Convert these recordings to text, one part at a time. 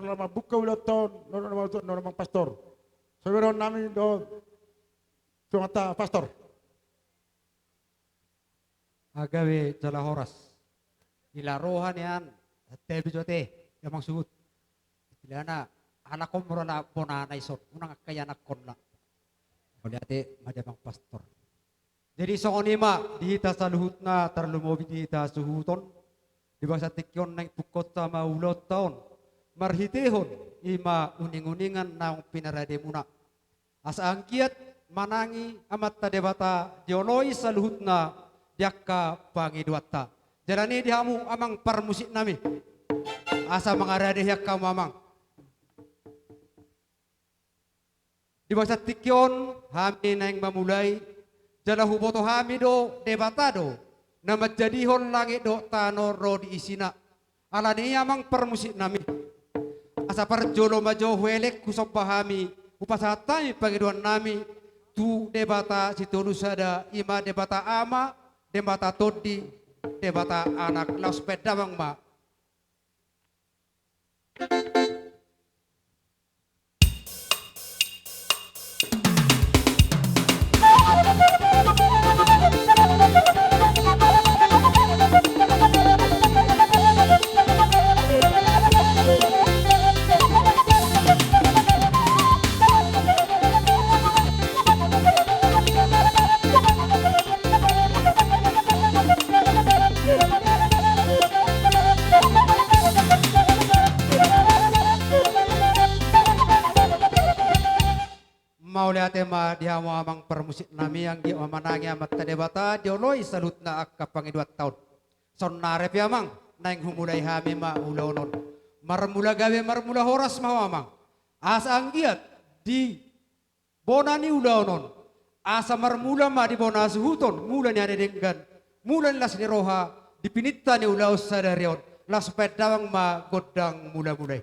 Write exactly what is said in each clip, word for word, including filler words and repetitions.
Selamat buka ulang tahun, nona, nona, nona, nona, Amang Pastor. Saudara nami do, sungata Pastor. Agabe jala horas. Ila roha nian, santabi jo ate, Amang Suhut. Istilahna, anak on mura na bona na ison, unang angka ianakhonna. Mauliate ma di Amang Pastor. Jadi songon i ma di hita saluhutna, tarlumobi di hita suhut on, di bagasan tingki on naeng pungkaonta ma ulaonta on marhitehon i ma uninguningan naung pinarademuna. Asa anggiat manangi Amanta Debata dioloi saluhutna di angka pangidoanta. Jala ni di hamu amang parmusiknami, asa mangarade hian hamu amang. Di bagasan tingki on hami naeng mamulai, jala huboto hami do Debata do na manjadihon langit dohot tano ro di isina. Alani i amang parmusiknami, asa parjolo ma jo huelek husomba hami, hupasahat hami pangidoannami tu Debata Sitolu Sada, i ma Debata Ama, Debata Tondi, Debata Anak. Laos bahen damang ma. Mauliate ma di hamu amang parmusiknami, anggiat ma manangi Amanta Debata dioloi saluhutna angka pangidoanta on. Saonnari pe amang, naeng humulai hami ma ulaon on. Marmula gabe marmula horas ma ho amang. Asa anggiat di bona ni ulaon on, asa marmula ma di bona suhut on, mula ni haha ni denggan, mula ni las ni roha, di pininta ni ulaon sadari on, laos bahen damang ma gondang mulamula i.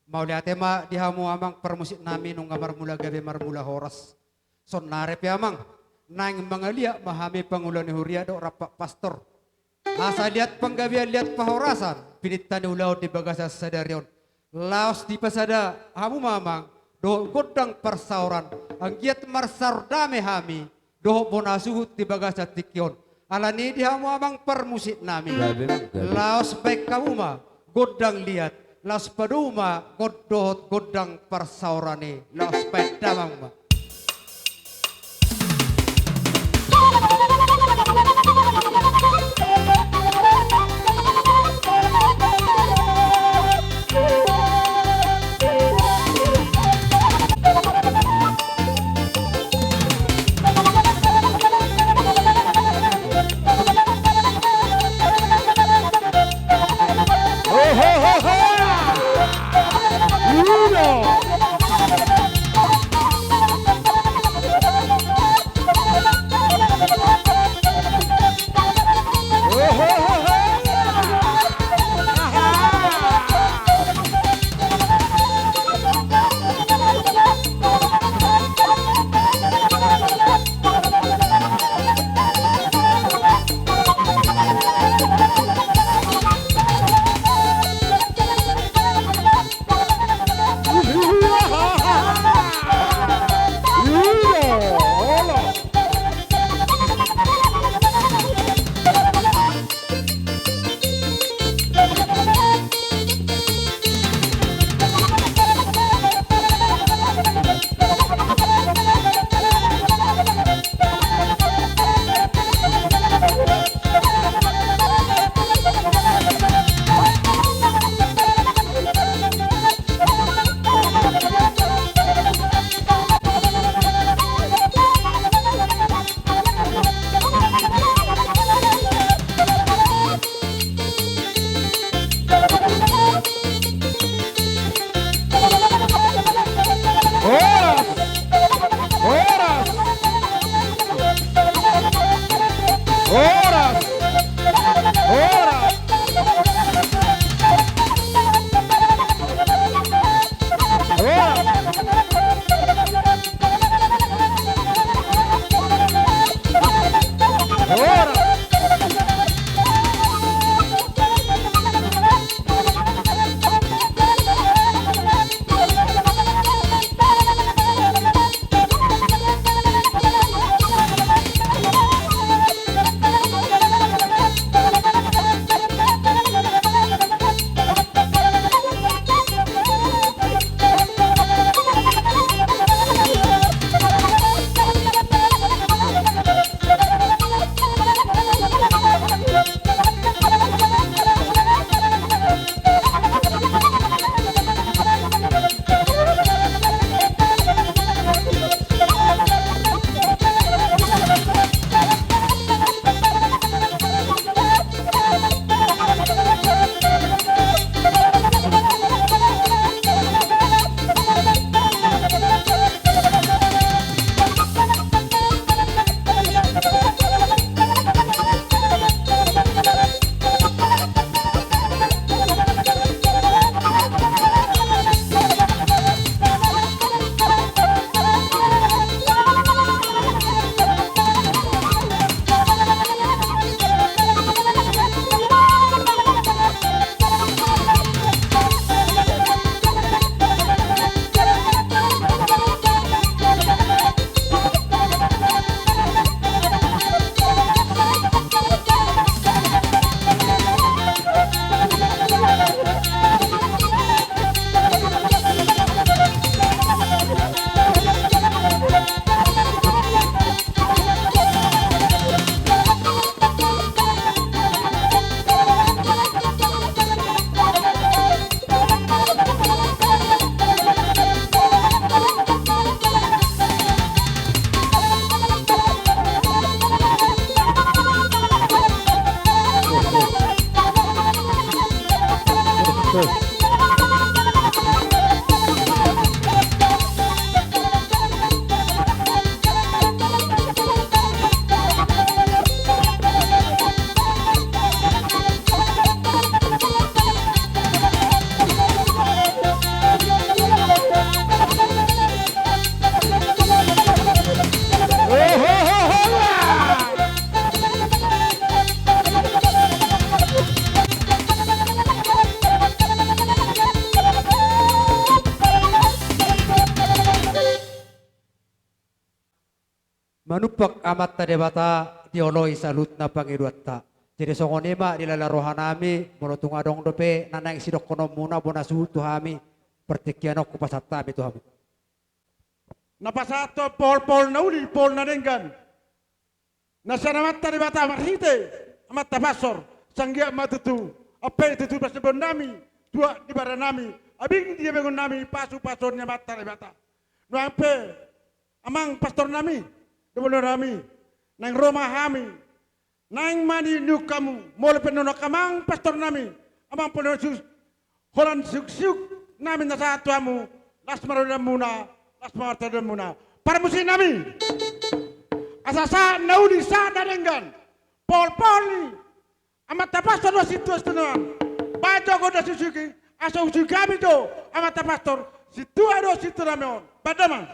Mauliate ma di hamu amang parmusiknami, nunga marmula gabe marmula horas. Saonnari pe amang, naeng mangaliat ma hami pangula ni huria dohot rap pastor. Asa liat panggabean, liat pahorasan, pininta ni ulaon di bagasan sadari on. Laos dipasada hamu ma amang dohot gondang parsaoran, anggiat marsaor dame hami dohot bona suhut di bagasan tingki on. Alani i di hamu amang parmusiknami, gabe, gabe, laos bahen hamu ma gondang liat, laos padomu ma gond-, dohot gondang parsaoran i, laos bahen damang ma. Manumpak Amanta Debata dioloi saluhutna pangidoanta. Jadi songon i ma di lala rohanami, molo tung adong dope na naeng sidohononmuna bona suhut tu hami, partingkian on hupasahat hami tu hamu. Na pasahathon pohol-pohol na uli, pohol na denggan na sian Amanta Debata marhite Amanta Pastor, sai anggiat ma tutu ampe tutu pasembohonnami, tuat di badanami, abing di abingonnami, pasu-pasuon ni Amanta Debata. Nuaeng pe amang pastornami, dohononnami, naeng ro ma hami, naeng manungkun hamu, molo pe nuaeng amang pastornami, amang Paulus, holan siuk-siuk nami na sahat tu hamu, las ma rohanmuna, las ma martondinmuna. Parmusiknami, asa sahat na uli, sahat na denggan pohol-pohol ni Amanta Pastor do sintua-sintua on. Baen jo gondang siuk-siuk i, asa husiuki hami jo Amanta Pastor sintua do sintua nami on. Baen damang.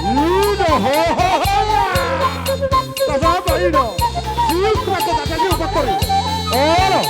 Ino, ho, ho, ho, ya. Tasaba, ino. Siuk, rakyat, rakyat, siuk, faktori. Olo.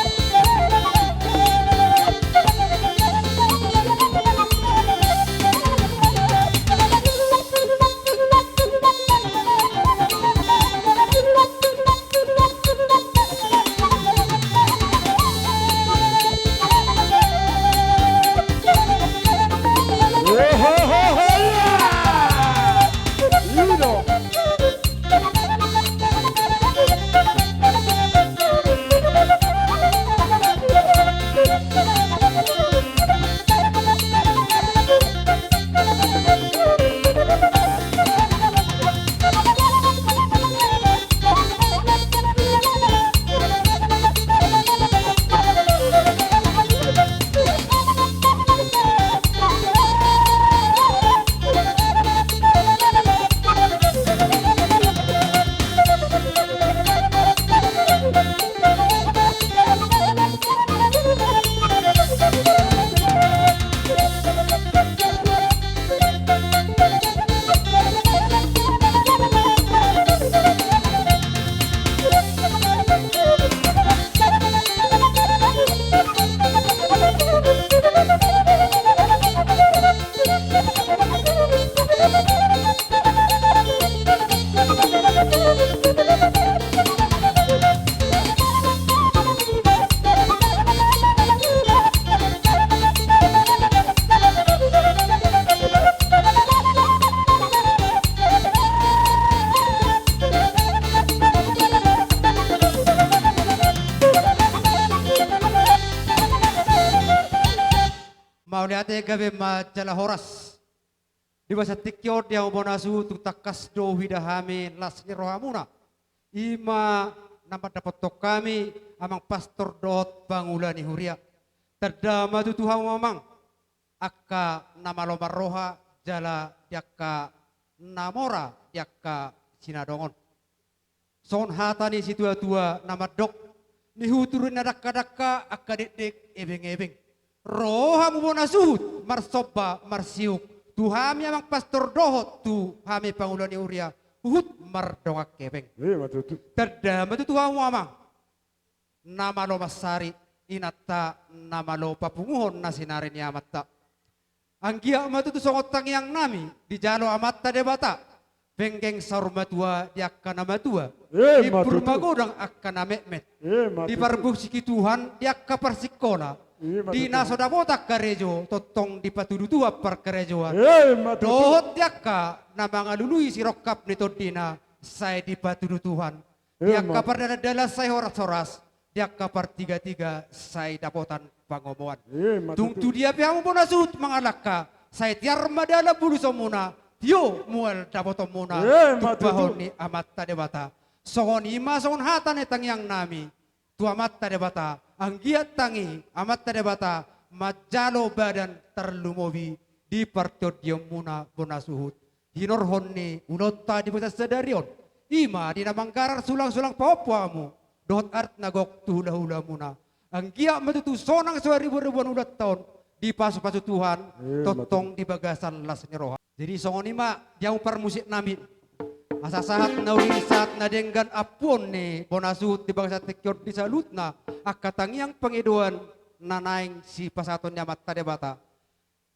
Gabe ma jala horas. Di bagasan tingki on di hamu bona suhut, tung tangkas do huida hami las ni rohamuna. I ma na mandapothon hami amang pastor dohot pangula ni huria. Tanda ma tutu hamu amang, angka na malo marroha jala di angka na mora di angka sinadongon. Songon hata ni situatua na mandok: Nihutur ni na dangkadangka, angka dekdek ebeng-ebeng. Ro hamu bona suhut marsomba marsiuk tu hami amang pastor dohot tu hami pangula ni huria, huhut mardongan hepeng. Ima tutu. Tanda ma tutu hamu amang, na malo mansari, inanta na malo papunguhon na sinari ni amanta. Anggiat ma tutu songon tangiang nami dijalo Amanta Debata, penggeng saur matua di angka na matua, ima tutu, imbur magodang angka na metmet, ima tutu, diparbusiki Tuhan di angka parsingkola, ima tutu, di na so dapotan karejo tongtong dipatudu Tuhan parkarejoan, ima tutu, dohot di angka na mangalului sirongkap ni tondina sai dipatudu Tuhan. Di angka pardalandalan sai horas-horas, di angka partigatiga sai dapotan pangomoan. Ima tutu. Tung tu dia pe hamu bona suhut mangalangka, sai tiar ma dalan bulusonmuna, tio mual dapotonmuna, ima tutu, tumpahon ni Amanta Debata. Songon i ma songon hata ni tangiang nami tu Amanta Debata, anggiat tangi Amanta Debata manjalo badan tarlumobi di partondionmuna bona suhut. Hinorhon ni ulaonta di bagasan sadari on, i ma di na manggarar sulang-sulang pahompu hamu dohot adat na gok tu hulahulamuna. Anggiat ma tutu sonang so ribu-ribuan ulaonta on dipasupasu Tuhan, ima tutu, tongtong di bagasan las ni roha. Jadi songon i ma di hamu parmusik nami. Asa sahat na uli, sahat na denggan ampuon ni bona suhut di bagasan tingki on di saluhutna angka tangiang pangidoan na naeng sipasahaton ni Amanta Debata.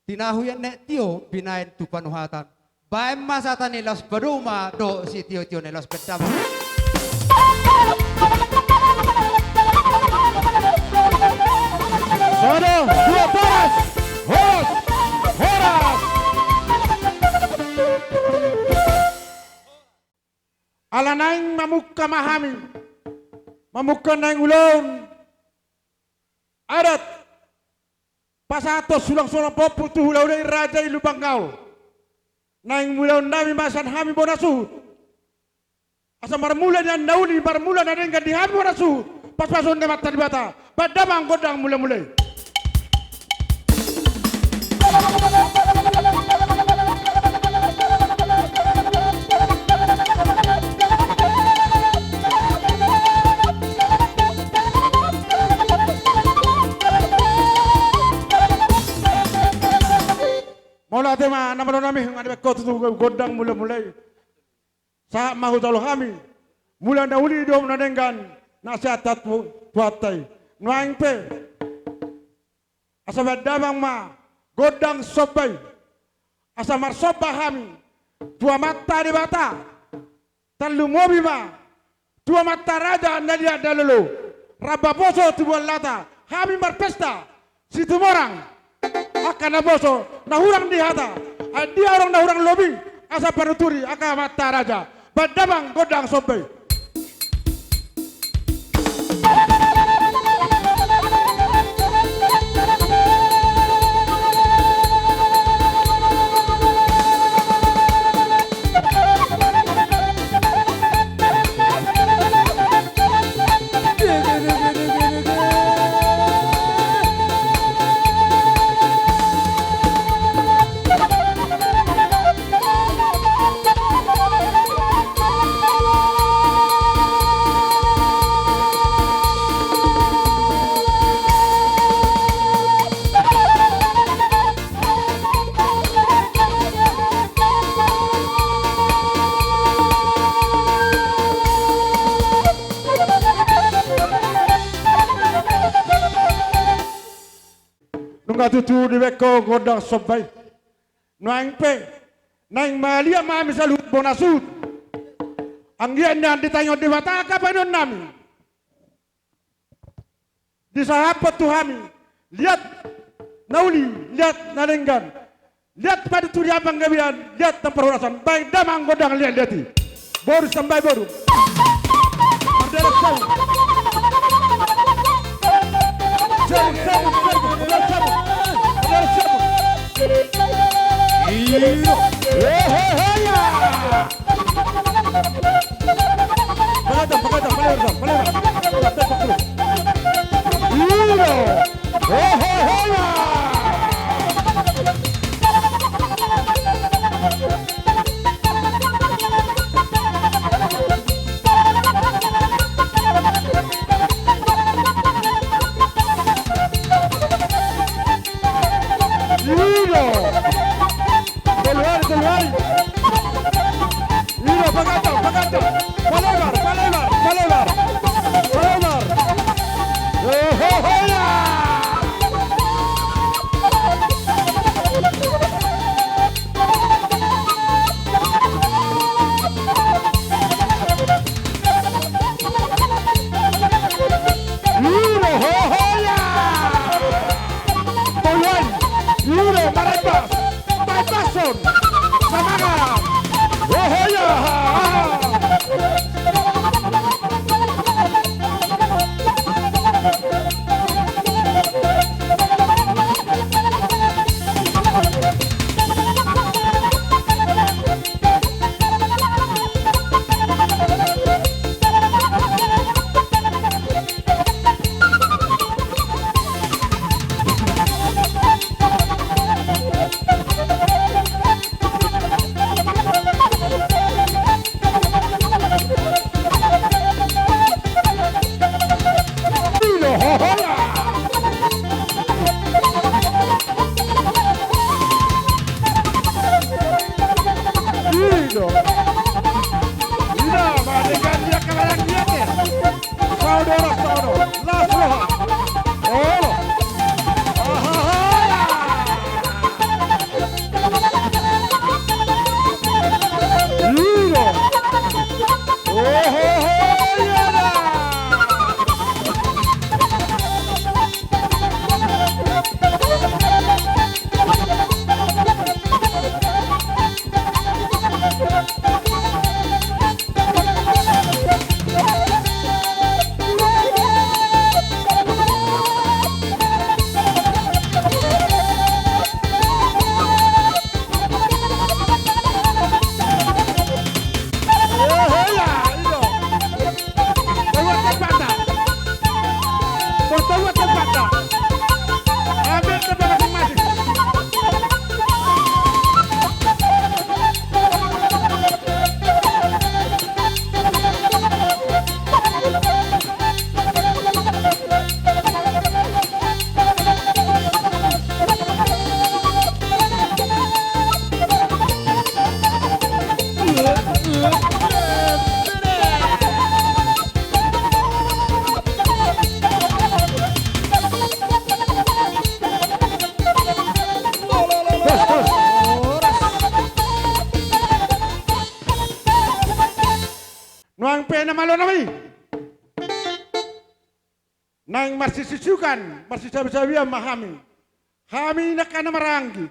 Tinahu ian nek tio binaen tu panuhatan. Baen ma sahat ni laos padomu ma dohot sitio-tio ni laos, baen damang. Sada, dua, paras. Horas. Horas. Ala naeng mamungka ma hami, mamungka naeng ulaon adat pasahathon sulang-sulang pahompu tu hulahula i raja i Lumban Gaol. Naeng mulaon nami ma sian hami bona suhut. Asa marmula nian na uli, marmula na denggan di hami bona suhut, pasupasuon ni Amanta Debata. Baen damang gondang mula-mula i. Mauliate ma na malo nami, nga dibaen ho tutu gondang mula-mula i. Sahat ma hujalo hami mula na uli dohot na denggan na sian Tuhanta i. Nuaeng pe asa baen damang ma gondang somba i. Asa marsomba hami tu Amanta Debata, tarlumobi ma tu amanta raja na liat na lolo, ramba poso tubuan lata, hami marpesta Situmorang, angka naposo na hurang di hata, ai dia adong na hurang lobi asa panuturi angka amanta raja. Baen damang gondang somba i. Nunga tutu dibaen ho gondang somba i. Nuaeng pe naeng mangaliat ma hami saluhut bona suhut. Anggiat nian ditangihon Debata angka pangidoan nami. Disahaphon tu hami liat na uli, liat na denggan, liat panuturian panggabean, liat na parhorasan. Baen damang gondang liat-liat i. Boru sambai boru. Mardalan sabun. Sabun, sabun, sabun, mardalan sabun. Mardalan sabun. Ino. Hehehe, ya. Pagadang, pagadang, palebar, palebar. Ino. Hehehe, ya. Ino. Tolu ari, tolu ari. Ino, pagadang, pagadang. Palebar, palebar, palebar. Palebar. Hehehe, ya. Ino, hehehe, ya. Tolu ari. Ino, marempas. Marempas on. Semangat. Hehehe, ya. Ino, hohola. Ino. Ino, ma dengan dia kemarin dia, ya. Saudara, saudara, las roha. Olo. Ahaha. Ino. Ohoho, ia da. Nuaeng pe na malo nami. Naeng marsisusukan, marsisabisabian ma hami. Hami nangkin na maranggi.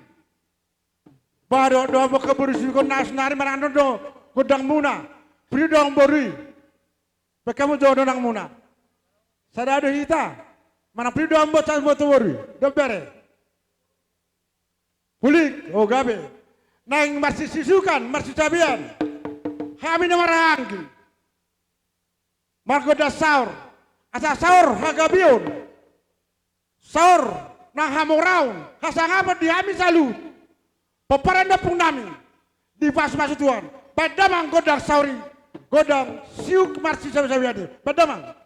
Ba do, do, ambo, hamu boru, suhut na sonari manang do, do, gondangmuna. Pir do ambo boru i. Pe hamu jo do nang muna. Sada do hita. Manang pir do ambo, sas mo tu boru i. Do bere. Pulik, o gabe. Naeng marsisusukan, marsisabian. Hami na maranggi. Margondang saor, asa saor hagabeon, saor nang hamoraon, hasangapon di hami saluhut. Pomparan ni ompung nami, dipasupasu Tuhan. Baen damang gondang saor i, gondang siuk marsisabisabian i. Baen damang.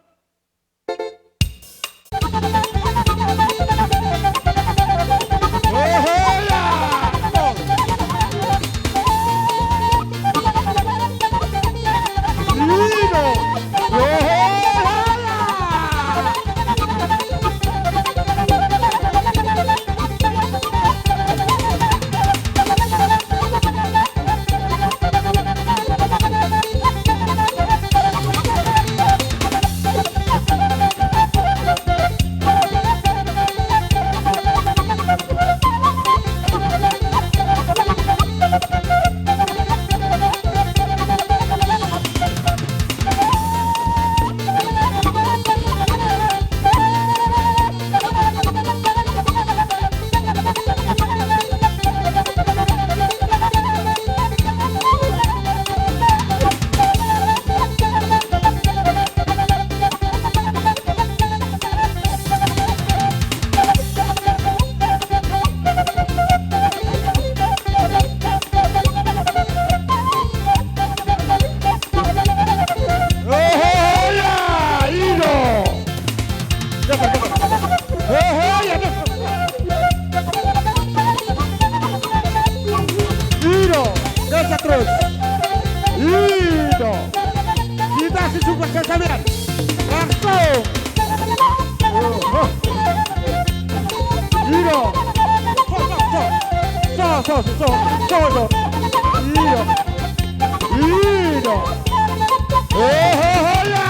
Biasa terus. I do. Kita sisuka ke sampean. Langsung. Oh, oh. I do. So, so, so. So, so, so, so. I do. I do. Oh, oh, oh, ya.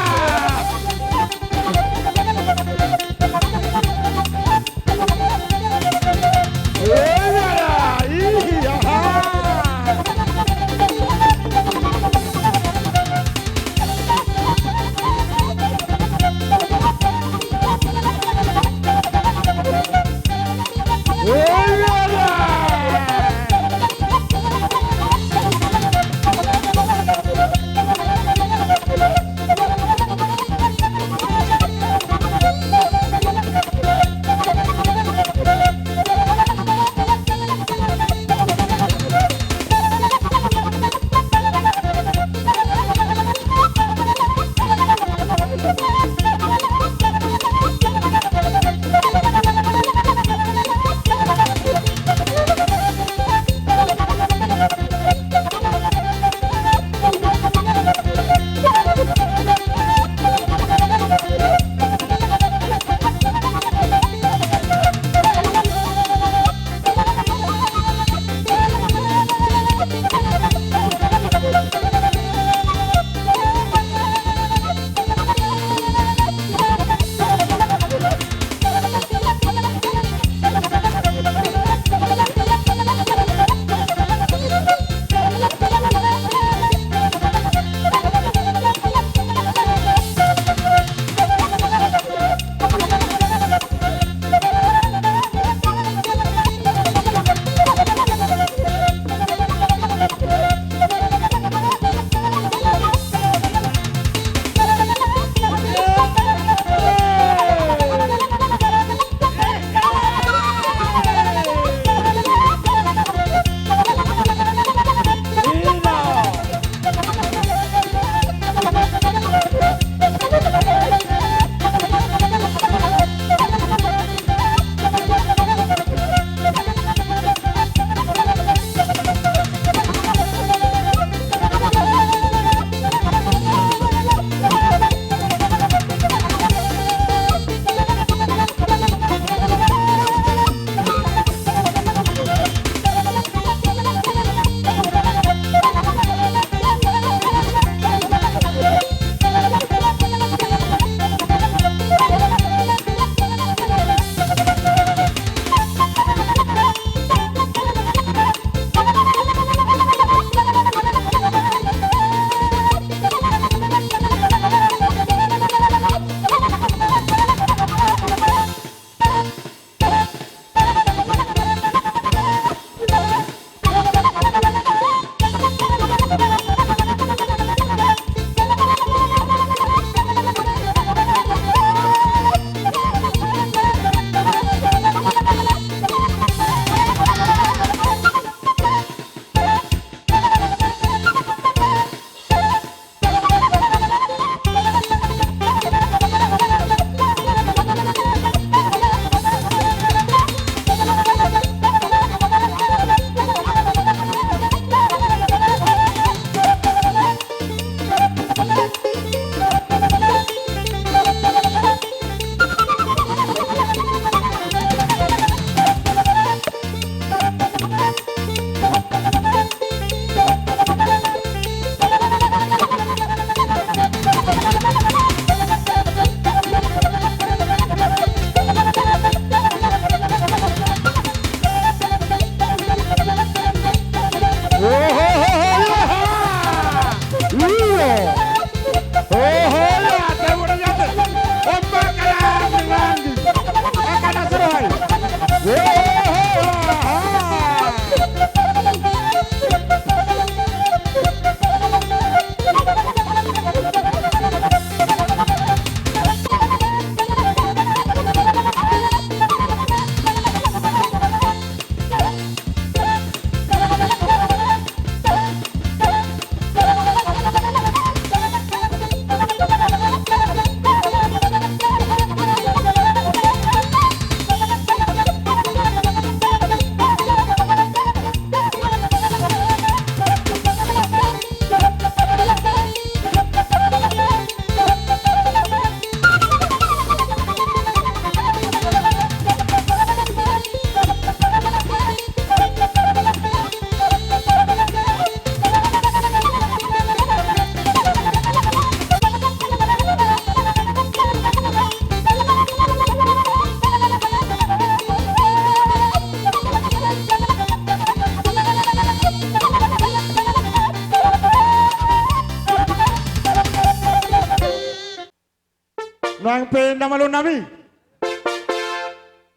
Pe na malo nami.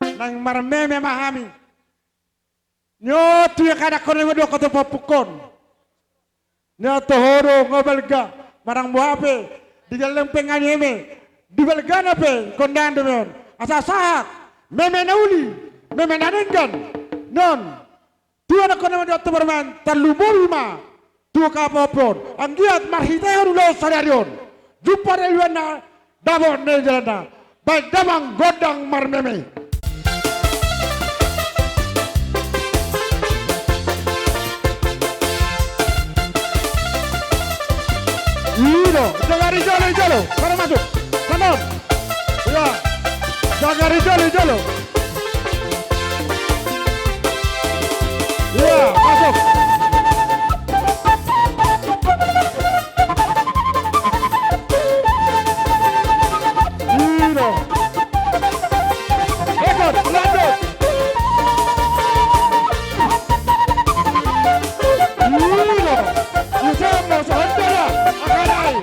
Naeng marmeme ma hami. Nyo tu ia kada kone ma dua kota popukon. Nyo toho do nga balga. Marang boha pe. Di galleng pe nga meme. Di balgana pe. Kondangan do meon. Asa sahat. Meme na uli. Meme na denggan. Non. Tuan kone ma dua tu barman. Tarlumobi ma. Tu kapohon. Anggiat marhitehon ulaon sadari on. Jumpa di luanna. Dapot ni jalanna. Baen damang gondang marmeme. Ino, jagari jolo, jolo. Mana masuk? Kanan. Ya. Jagari jolo, jolo. Ya, masuk. Ino. Ekor, lanjut. Ino. Bisa masuk aja ya. Akan ai.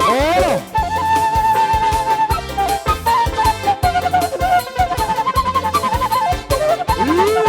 Oh. Ino.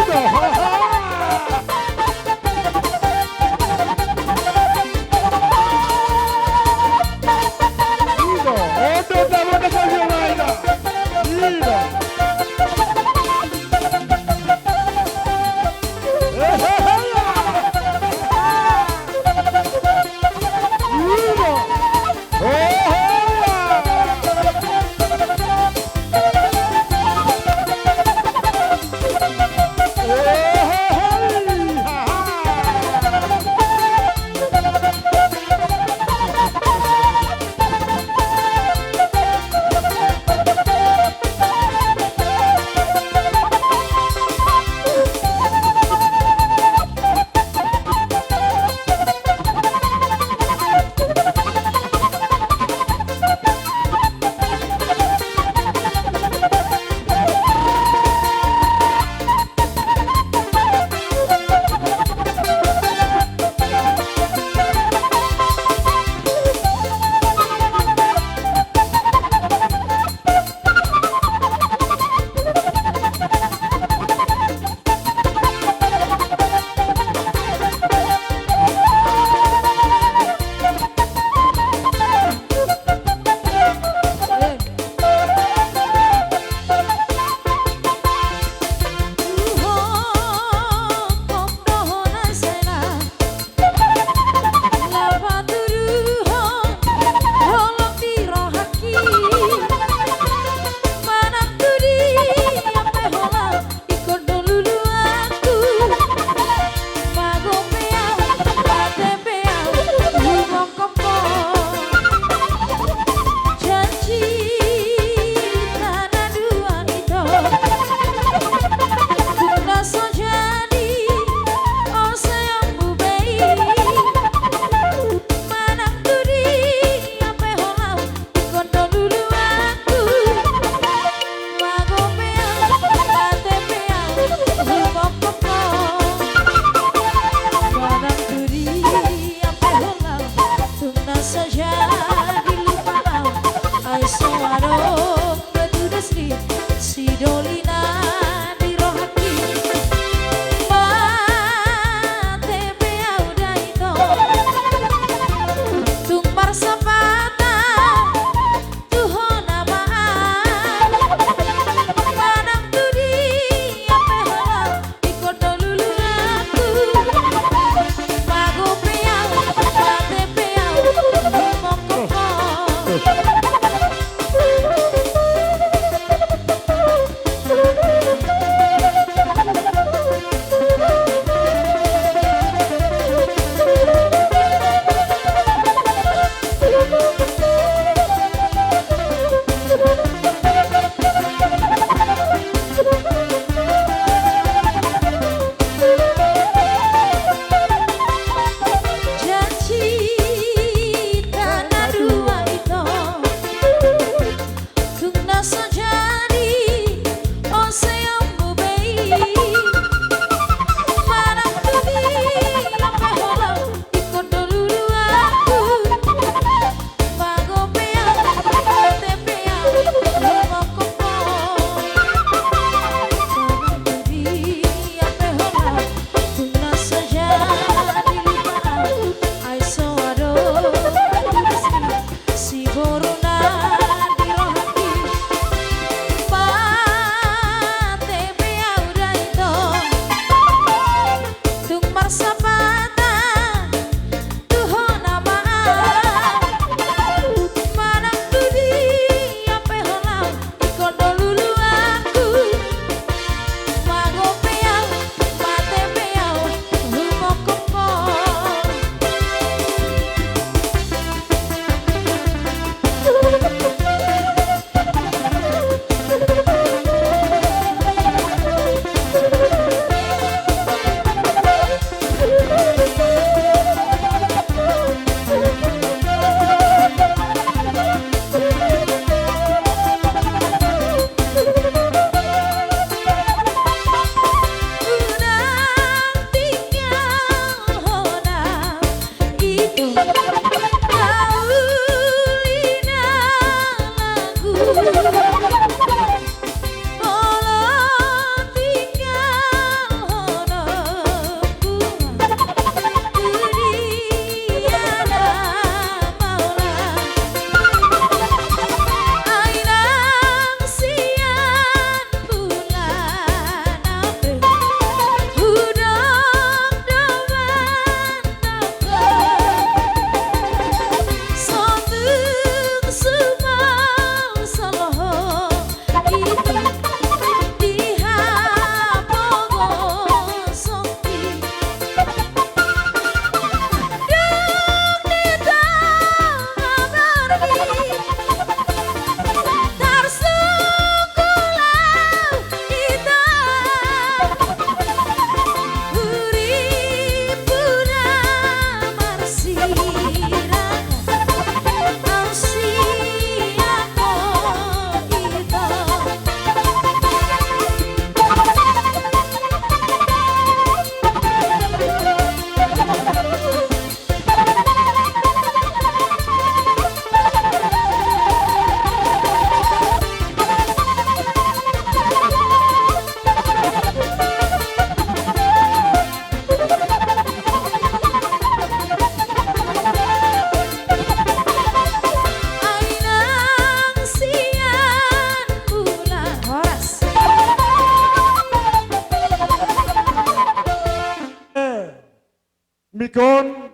Anton,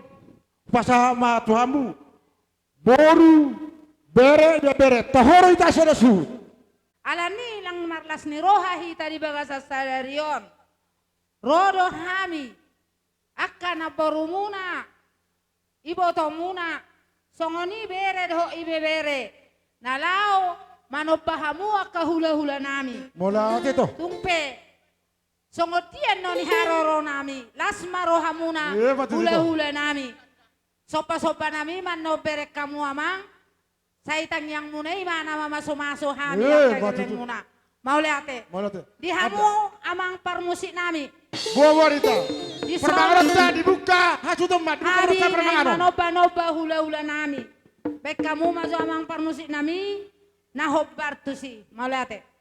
hupasahat ma tu hamu, boru, bere, ibebere, toho do hita sada suhut. Alani i lang marlas ni roha hita di bagasan sadari on. Ro do hami, angka namborumuna, ibotomuna, songon i bere dohot ibebere, na laho manomba hamu angka hulahulanami. Mauliate, to. Tung pe songon dia annon ni haroronami, las ma rohamuna, eh, patutu, hulahulanami. Sombasombanami ma annon bereng hamu, amang. Sai tangiangmuna i ma na mamasumasu hami, eh, angka, patutu, gellengmuna. Mauliate. Mauliate. Di hamu, amang parmusiknami. Boa, boa do hita. Di son, parmanganonta dibuka, hasuhuton ma, dibuka hami ma parmanganon. Manombanomba hulahulanami. Baen hamu ma jo, amang parmusiknami, na hombar tusi. Mauliate.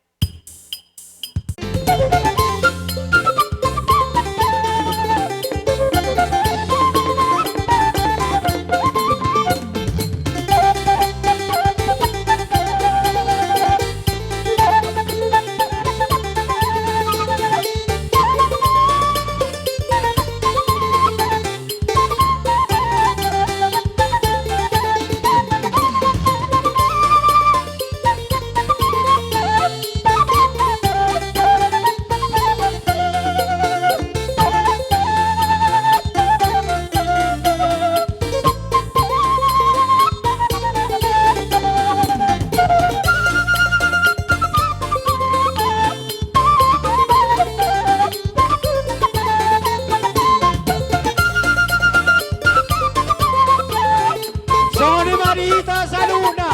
Songon i ma di hita saluhutna.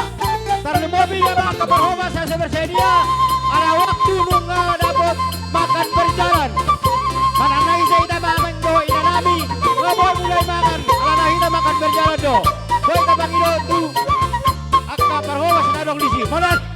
Tarlumobi di hamu angka parhobas na so bersedia, ala waktu nunga dapot makan berjalan. Manang na ise hita, amang dohot inanami, nga boi mulai mangan, alana hita makan berjalan do. Boi tapangido tu angka parhobas na adong disi. Mauliate.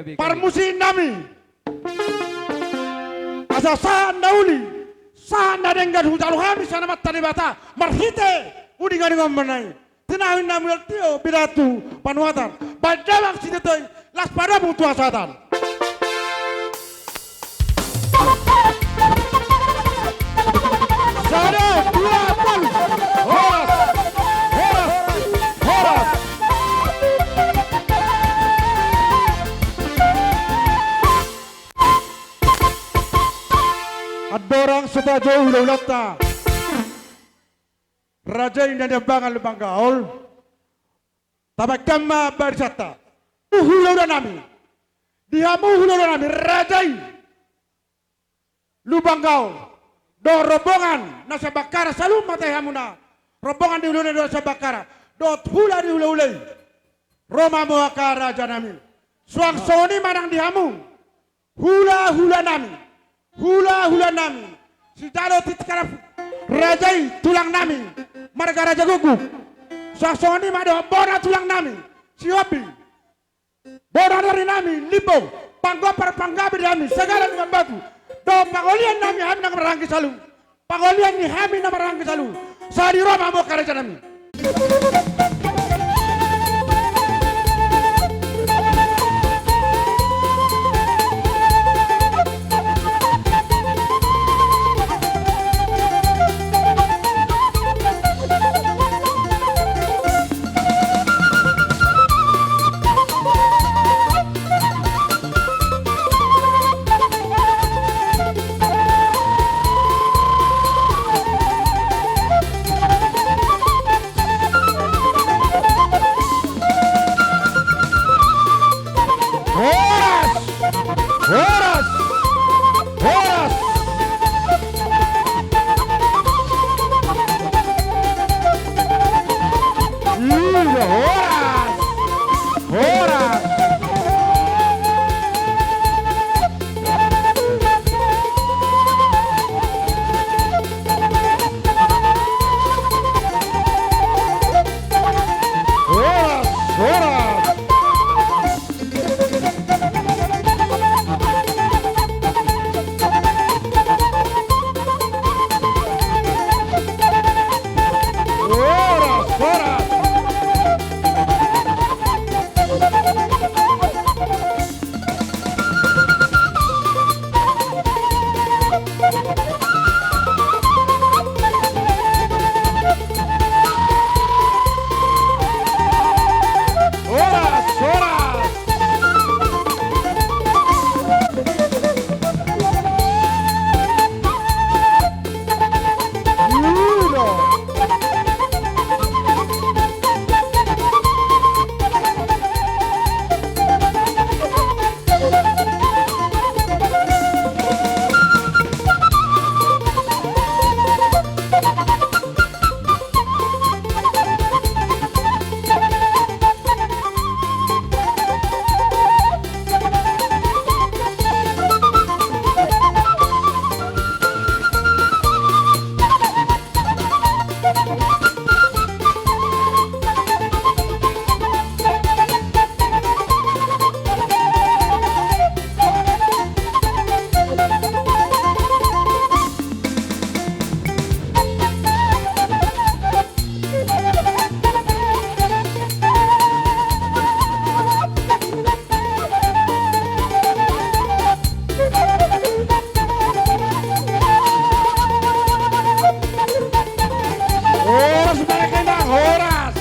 Parmusiknami, asa sahat na uli, sahat na denggan hujalo hami sian Amanta Debata marhite uninguningan on ma i. Tinahu, inna, mula, tio, bidatu, panuatan, baen damang sititi, las padomu tu hasahatan. Sada, dua, tolu. Horas. Horas. Horas. Andorang so tajou hulahulanta, raja i na niambangan Lumban Gaol, tabahen ma barisanta tu hulahulanami. Di hamu hulahulanami, raja i Lumban Gaol dohot rombongan na sian Bakkara, saluhut ma tahe hamuna rombongan di hulahula na sian Bakkara dohot hula di hulahula i. Ro ma hamu angka rajanami. Suang songon i ma nang di hamu hulahulanami, hulahulanami sijalo tintin karap, raja i tulangnami marga Rajagukguk. Suang songon i ma dohot bona tulangnami Sihombing, bona narinami Limbong, panggompar panggabe di hami Sagala Lumban Batu, dohot pangolian nami hami na marhaha anggi saluhut. Pangolian ni hami na marhaha anggi saluhut. Sahat i, ro ma hamu angka rajanami. Horas! Horas! Horas! Horas! Horas! Horas! Horas! Horas, horas. Horas, balik kena. Horas.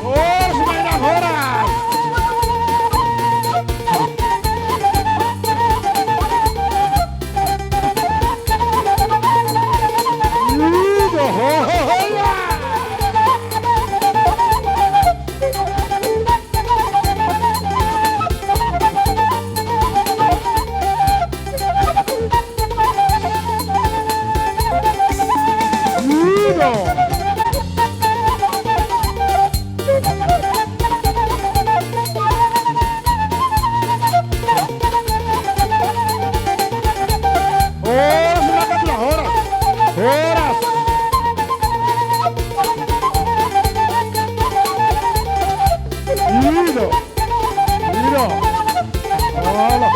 Horas, horas. Horas, horas. Ido. Ido. Alah.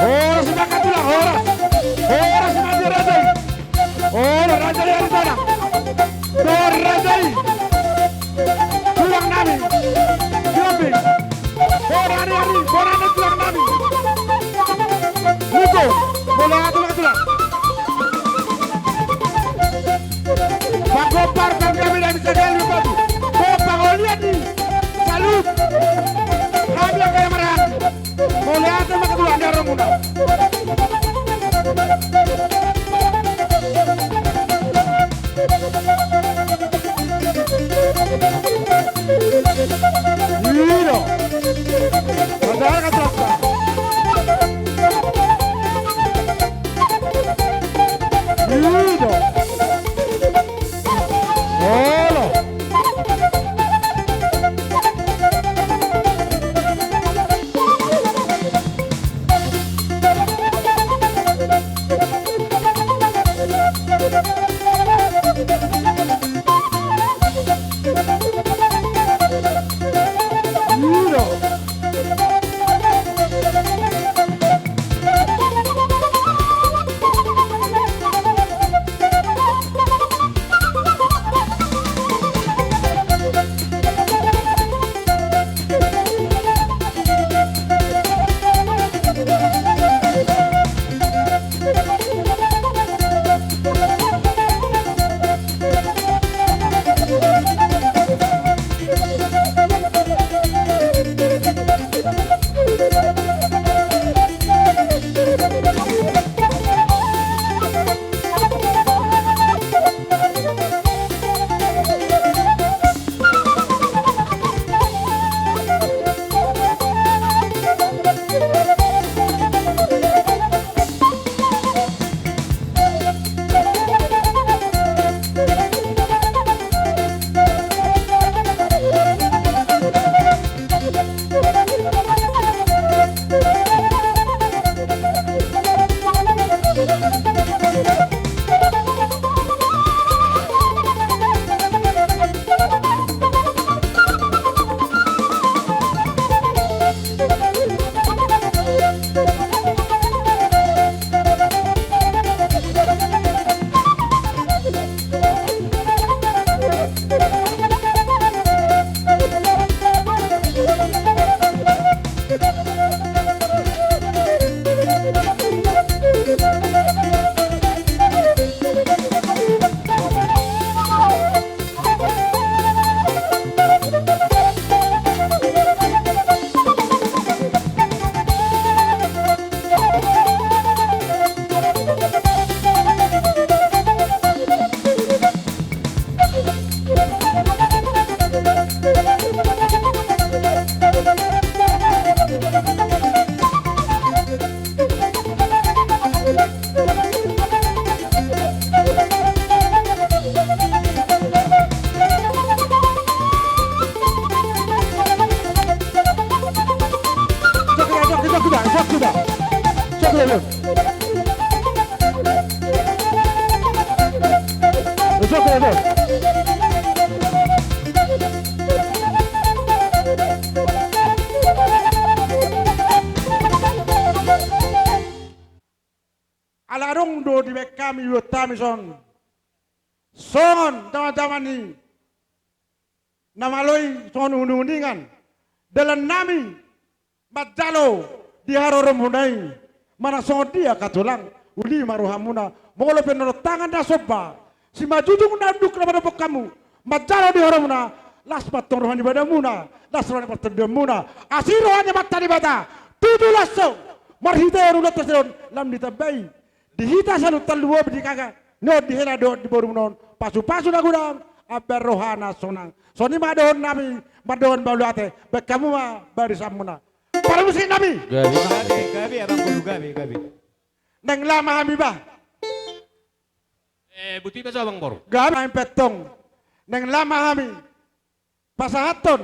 Horas ma tulang, horas. Horas ma di raja i. Horas raja i, raja i. Horas raja i. Tulang nami. Tulang nami. Bona ni ari, bona ni tulang nami. Niko, bona tulang, tulang. Panggompar, panggabean, bisa kali batu. Pangolian ni. Salut. Kami akan marang. Mauliate ma tulang di aromuna. Ido. Padahal kan terasa. Ido. Olo. Ala adong do dibaen hami, diboto hami songon, songon jamajaman ni na malo i, songon uninguningan, dalan nami manjalo di haroromuna i. Manang songon dia, angka tulang, uli ma rohamuna. Molo pe na adong tangan na somba, simanjujung na unduk na manompok hamu manjalo di haroromuna, las ma antong roha ni badanmuna, las roha ni partondianmuna, asi roha ni Amanta Debata. Tutu las do marhite ulaonta sian on lam ditambai. Di hita saluhut na lumobi di haganuan, di hela dohot di borumuna on, pasupasu na godang, ambaen roha na sonang. Songon i ma dohonon nami, mandok mauliate. Baen hamu ma barisanmuna. Parmusik nami. Gabe, gabe, gabe, abang boru, gabe, gabe. Naeng laho ma hami, bah. Eh, buti ma so, abang boru. Gabe ma hami pe antong. Naeng laho ma hami pasahathon,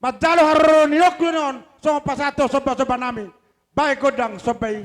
manjalo haroro ni lombu on, songon pasahathon sombasomba nami. Baen gondang somba i.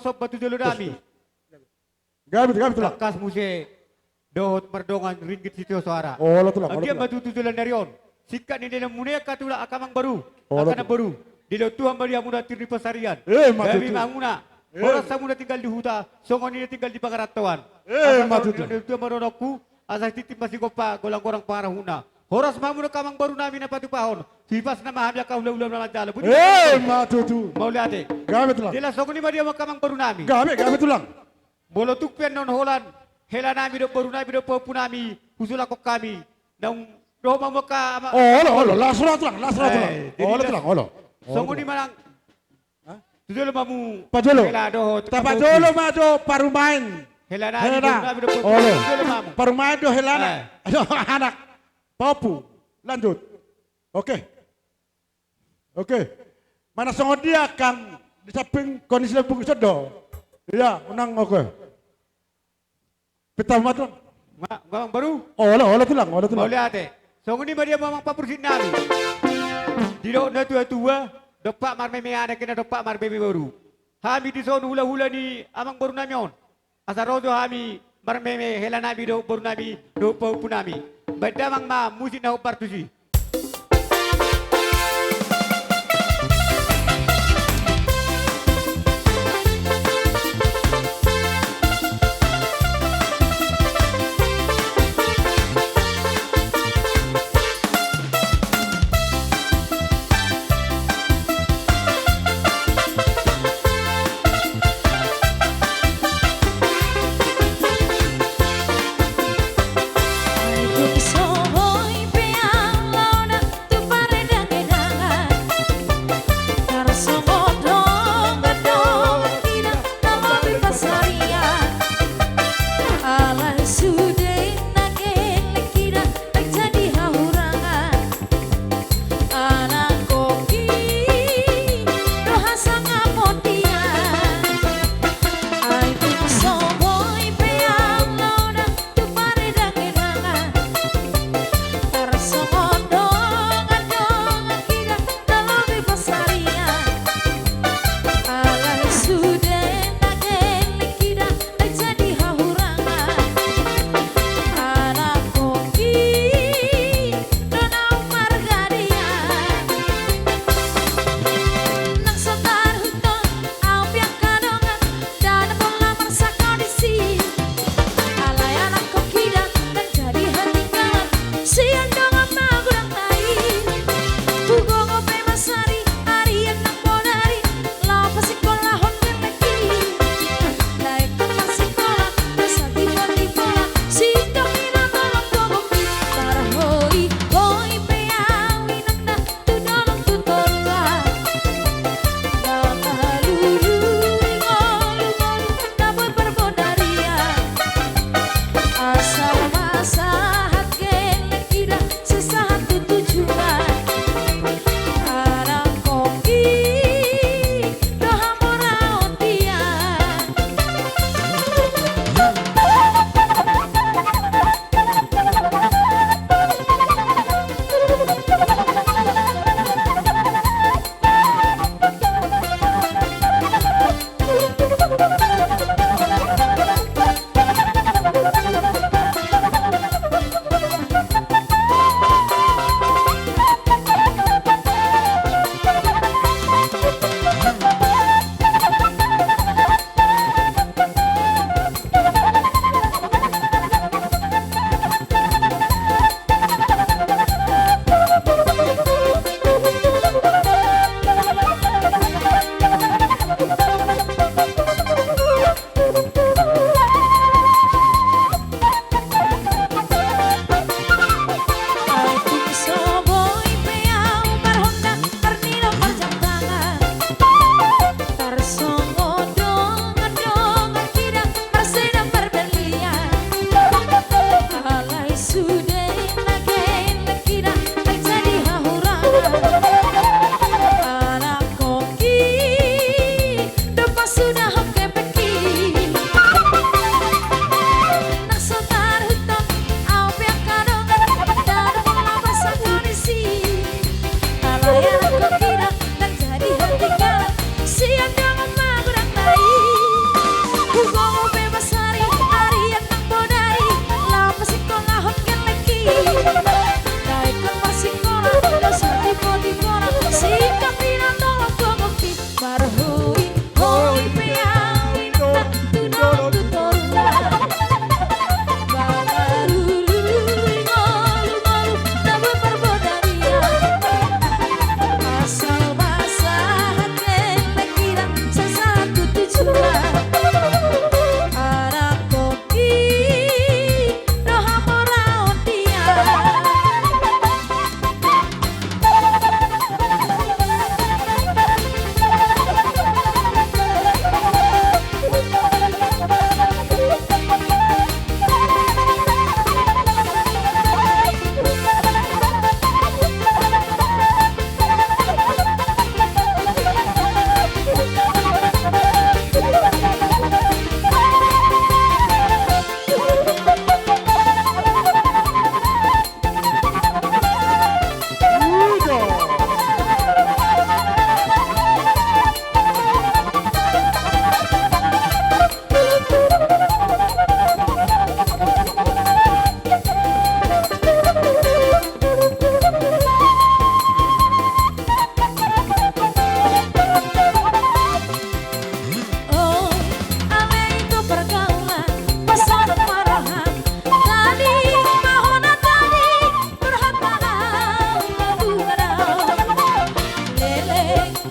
somba tu jolo nami. Gabe, gabe, Tulang. Tangkas muse dohot mardongan ringgit sitio soara. Olo, Tulang, olo, Tulang. Anggiat ma tutu joloan ni ari on singkat ni dalan muna i, angka Tulang, angka amangboru, olo, angka namboru. Dilehon Tuhan ma di hamuna tir ni pansarian. Emma tutu. Gabe ma hamuna. Horas hamuna tinggal di huta, songon i na tinggal di pangarantoan. Emma tutu. Asa songon i dilehon Tuhan ma dohononku, asa tintin ma sigompa, golang-golang pangarahutna. Horas ma hamuna angka amangboru nami na patupahon. Hipasna ma hami angka hula-hula na manjalo. Emma tutu. Mauliate. Gabe, Tulang. Jala songon i ma di hamu angka amangboru nami. Gabe, gabe, Tulang. Molo tung pe annon holan hela nami dohot boru nami dohot pahompu nami husulangkon hami, naung dohot ma hamu angka ama-, olo, olo, las roha, Tulang, las roha, Tulang. Eh, jadi olo, las-, Tulang, olo. Songon i ma nang. Hah? Tu jolo ma hamu. Pajolo. Hela dohot. Tapajolo ma jo parumaen. Hela nami, hela, boru nami dohot pahompu. Olo. Tu jolo ma hamu. Parumaen do helana. Eh. Ayo, anak. Pahompu. Lanjut. Oke. Oke. Manang songon dia, Kang, di samping kondisi lambung ison do? Iya, unang, oke. Pinta ma, Tulang. Ma, amangboru? Olo, olo, Tulang, olo, Tulang. Mauliate. Songon i ma di hamu amang pamursik nami. Didok natua-tua, dompak marmeme anak, inna dompak marmeme boru. Hami dison hula-hula ni amangboru nami on. Asa ro jo hami marmeme hela nami dohot boru nami dohot pahompu nami. Baen damang ma musik na hombar tusi.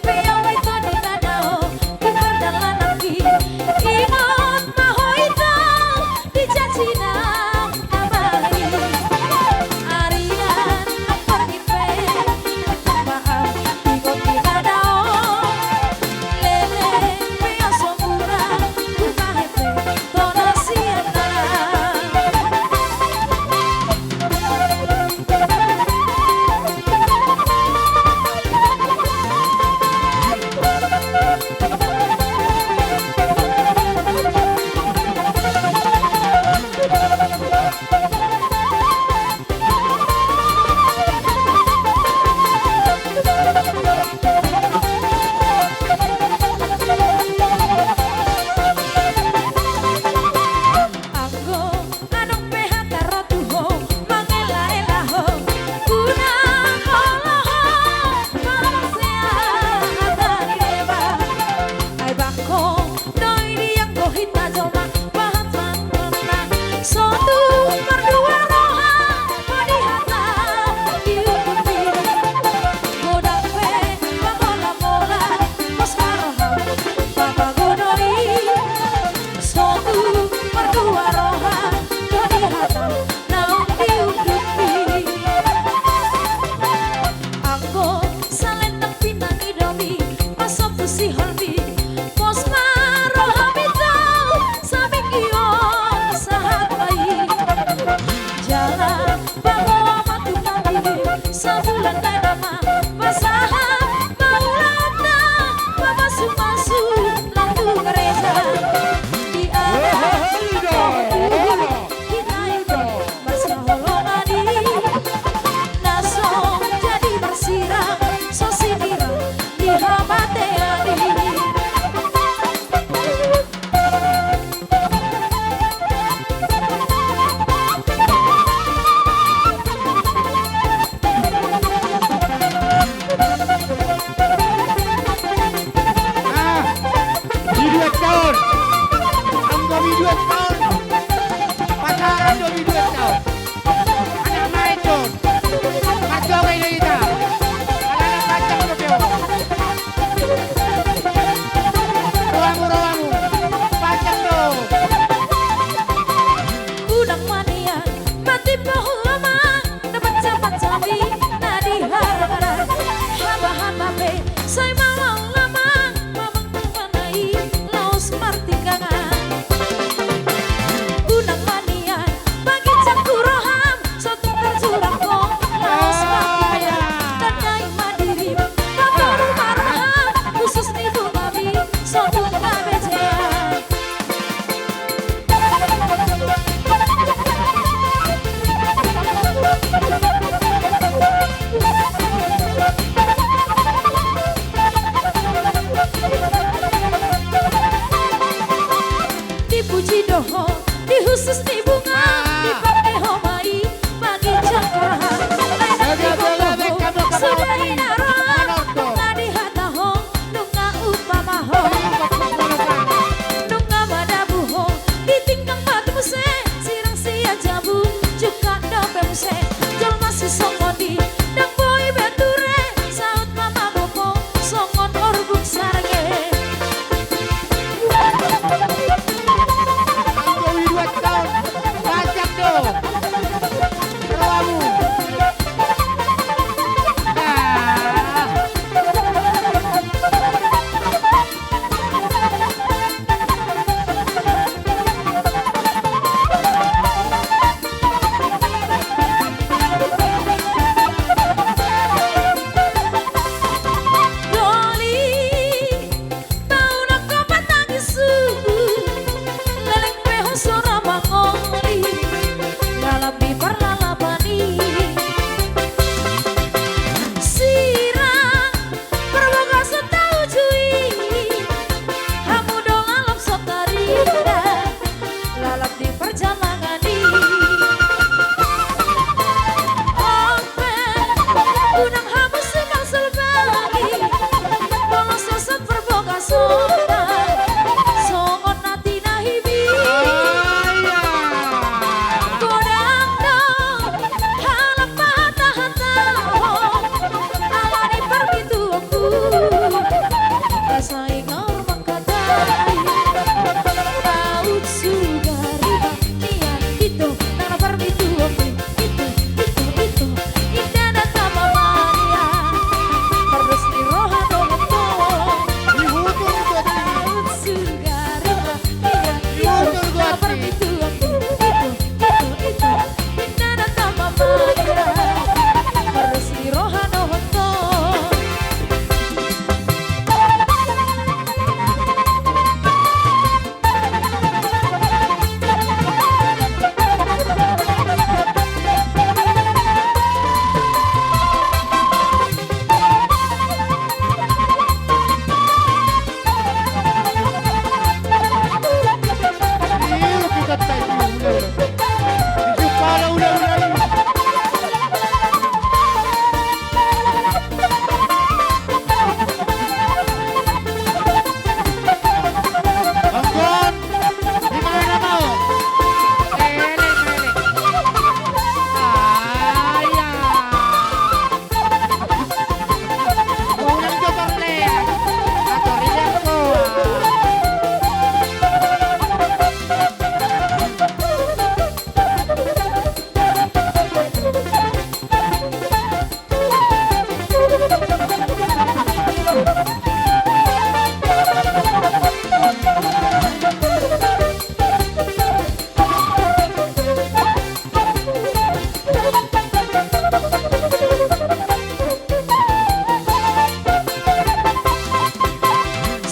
Pe au bahen toni na dao di pardalanan i, ingot ma ho ito di janji na maha i. Arian, amang pe, maaf, ingot di na dao. Leleng pe au so mura hubahen pe tona sian na.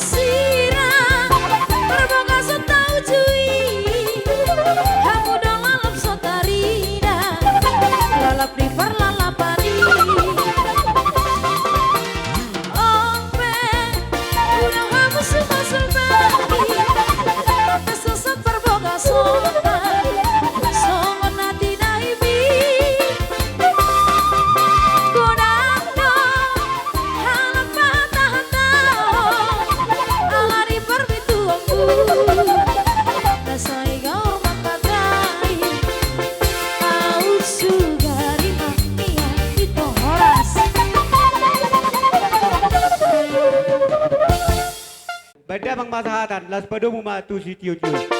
Sirang marboga so taujui, hamu do lalap so tarida, lalap di parlalapan i. Ope, unang hamu sumasulbagi, ope sosot parbagason, songon na tinaimi. Godang do halak patahan taon, ala ni parmintuonmu, na sai gaor mangkatai, au sugari ma nian ito horas. Baen damang ma sahatan, laos padomu ma tu sitio-tio.